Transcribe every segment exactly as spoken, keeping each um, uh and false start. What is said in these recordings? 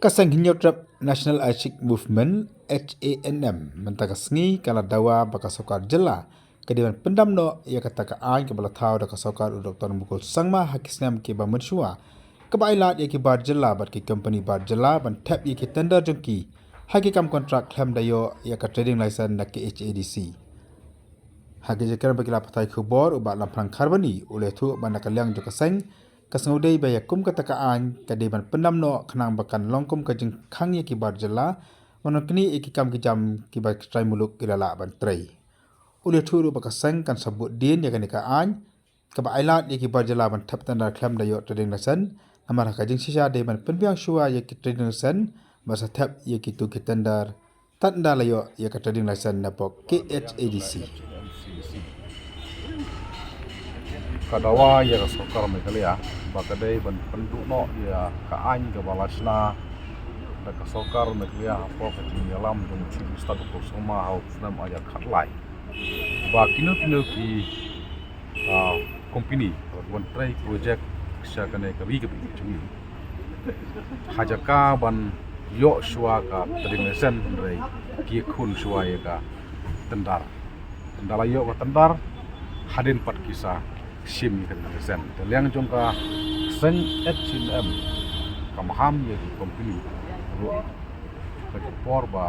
Ka seng Hynñiewtrep National Action Movement, H A N M, mynta ka sngi ka la dawa ba ka sorkar jylla ka dei ban pyndam noh ïa kata ka aiñ kaba la thaw da ka sorkar u Doctor Mukul Sangma ha ki snem kiba mynshuwa, kaba ailad ïa ki bar jylla bad ki kompani bar jylla ban thep ïa ki tender jong ki ha ki kam kontrak khlem da ïoh ïa ka trading license na K H A D C. Ha ki jingkren bad ki lad pathai khubor, u Bah Lamphrang Kharbani u la ïathuh ba na ka liang jong ka seng, ka sngewdei ba ïa kum kata ka aiñ ka dei ban pyndam noh khnang ba kan long kum ka jingkhang ïa ki bar jylla ban wan knieh ïa ki kam ki jam kiba ki trai muluk ki la lah ban trei. U la ïathuh ruh ba ka seng kan sa bud dien ïa kane ka aiñ kaba ailad ïa ki bar jylla ban thep tender khlem da ïoh trading license, namar ha ka jingshisha dei ban pynbiang shuwa ïa ki trading license bad sa thep ïa kito ki tender tad ynda la ïoh ïa ka trading license na bok K H A D C. Ka dawa ïa ka sorkar Meghalaya ba ka dei ban pynduh noh ïa ka aiñ kaba la shna da ka sorkar Meghalaya hapoh ka jingïalam jong u Chief Minister Doctor Sangma ha u snem ar hajar khatlai, ba kino kino ki ah, company, wan trei project sha kane ka ri ka jong ngi, ha jaka ban ïoh shuwa ka trading license, hynrei ki khun shuwa ïa ka tender. Tender la ïoh ka tender, hadien pat ki sa shim ïa ka trading license. Te liang jong ka seng H A N M ka maham ïa ki company ruh ka por ba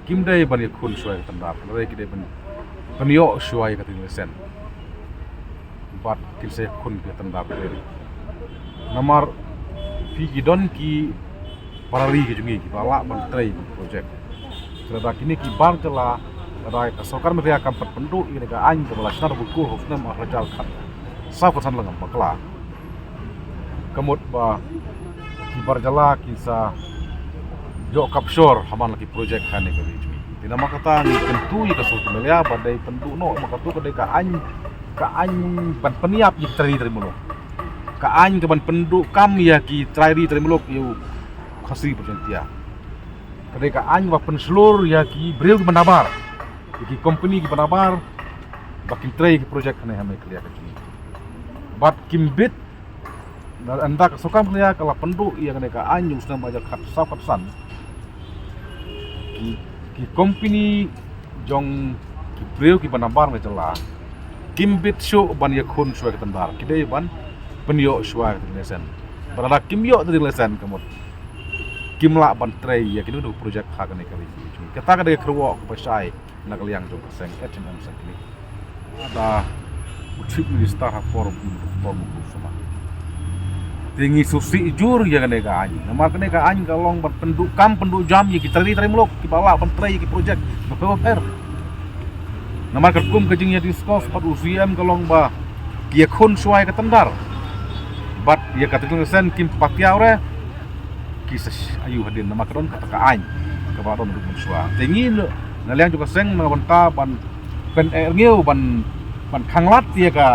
kim dei ban ïakhun shuwa ïa ka tender, hynrei ki dei ban, ban ïoh shuwa ïa ka trading license. Bad kin sa ïakhun ïa ka tender. Namar phi, ki don ki para ri ki jong ngi kiba lah ban trei project. Lada kine ki bar jylla, lada ka sorkar Meghalaya kam pat pynduh ïa ka aiñ kaba la shna da u Mukul ha u snem ar hajar khatsaw khatsan, la ngam bakla, ka mut ba ki bar jylla kin sa ïoh kapshor ha man la ki project ha kane ka ri jong ngi. Te namar kata ngi kyntu ïa ka sorkar Meghalaya ba dei pynduh noh, namar kato ka dei ka aiñ, ka aiñ ban pynïap ïa ki trai ri trai muluk. Ka aiñ ka ban pynduh kam ïa ki trai ri trai muluk ïa u Khasi Perchentia. Ka dei ka aiñ ba pynshlur ïa ki briew kiba nabar, ïa ki company kiba nabar ba kin trei ki project hangne ha Meghalaya ka jong ngi. Bad kim bit, na ynda ka sorkar Meghalaya ka la pynduh ïa kane ka aiñ u snem ar hajar khatsaw khatsan, ki, ki company jong ki briew kiba nabar na jylla kim bit shuh ban ïakhun shuwa ïa ka tender. Ki dei ban pynïoh shuwa ïa ka trading license. Bad lada kim ïoh trading license ka mut kim lah ban trei ïa kino kino project ha kane ka ri. Kata ka dei ka kyrwoh kaba shai na ka liang jong ka seng H A N M Seng Kmie. Da u Chief Minister ha por, por u Mukul Sangma. Te ngi sngewsih jur ïa kane ka aiñ. Namar kane ka aiñ ka long ban pynduh kam pynduh jam ïa ki trai ri trai muluk kiba lah ban trei ïa ki project bapher bapher. Namar katkum ka jingïadiscuss bad u C M ka long ba ki ïakhun shuwa ïa ka tender. Bad ïa ka trading license kim pat ïoh re, ki sa sh-, ïoh hadien namar ka don kata ka aiñ kaba don ruh mynshuwa. Te ngi na, na liang jong ka seng na bynta ban, ban, eh, rngiew ban, ban khanglad ïa ka,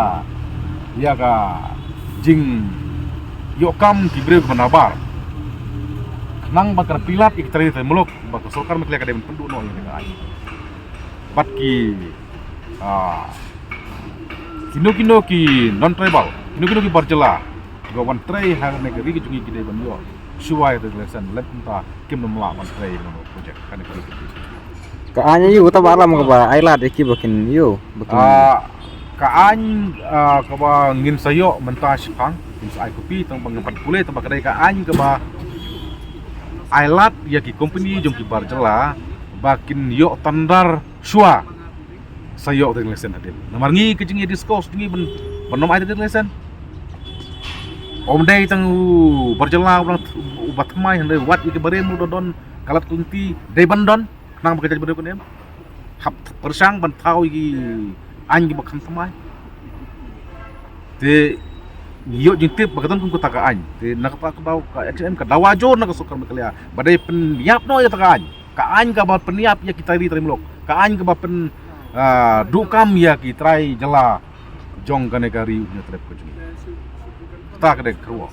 ïa ka jingïoh kam ki briew kiba nabar. Khnang ba kan pynlait ïa ki trai ri trai muluk ba ka sorkar Meghalaya ka dei ban pynduh noh ïa ka aiñ. Bad ki, ah, kino kino ki non-tribal, kino kino ki bar jylla kiba wan trei ha kane ka ri ka jong ngi ki dei ban ïoh shuwa ïa ka trading license, lymda kim lah ban trei ïa kano kano project ha kane ka ri ka jong ngi. Ka aiñ aïu kata Bah Lam kaba ailad ïa ki ba kin ïoh, ba kin... Ah, ka aiñ, ah, kaba ngin sa ïoh mynta shaphang, ngin sa ai copy tang ba ngin pat pule, tang ba ka dei ka aiñ kaba ailad ïa ki company jong ki bar jylla ba kin ïoh tender shuwa sa ïoh trading license hadien. Namar ngi ka jingïadiscuss ngi ban, ban ym ai trading license. Ym dei tang u bar jylla uba, uba thymmai, hynrei wat ïa ki barim ruh don, don ka lad ka lynti dei ban don, khnang ba ka jaitbynriew kan im hap pyrshang ban thaw ïa ki aiñ kiba kham thymmai. Te ngi ïoh jingtip ba ka don kum kata ka aiñ. Te na kata ka daw ka H A N M ka dawa jur na ka sorkar Meghalaya ba dei pynïap noh ïa kata ka aiñ. Ka aiñ kaba pynïap ïa ki trai ri trai muluk. Ka aiñ kaba pyn, ah, duh kam ïa ki trai jylla jong kane ka ri u Hynñiewtrep ka jong ngi. Kata ka dei ka kyrwoh.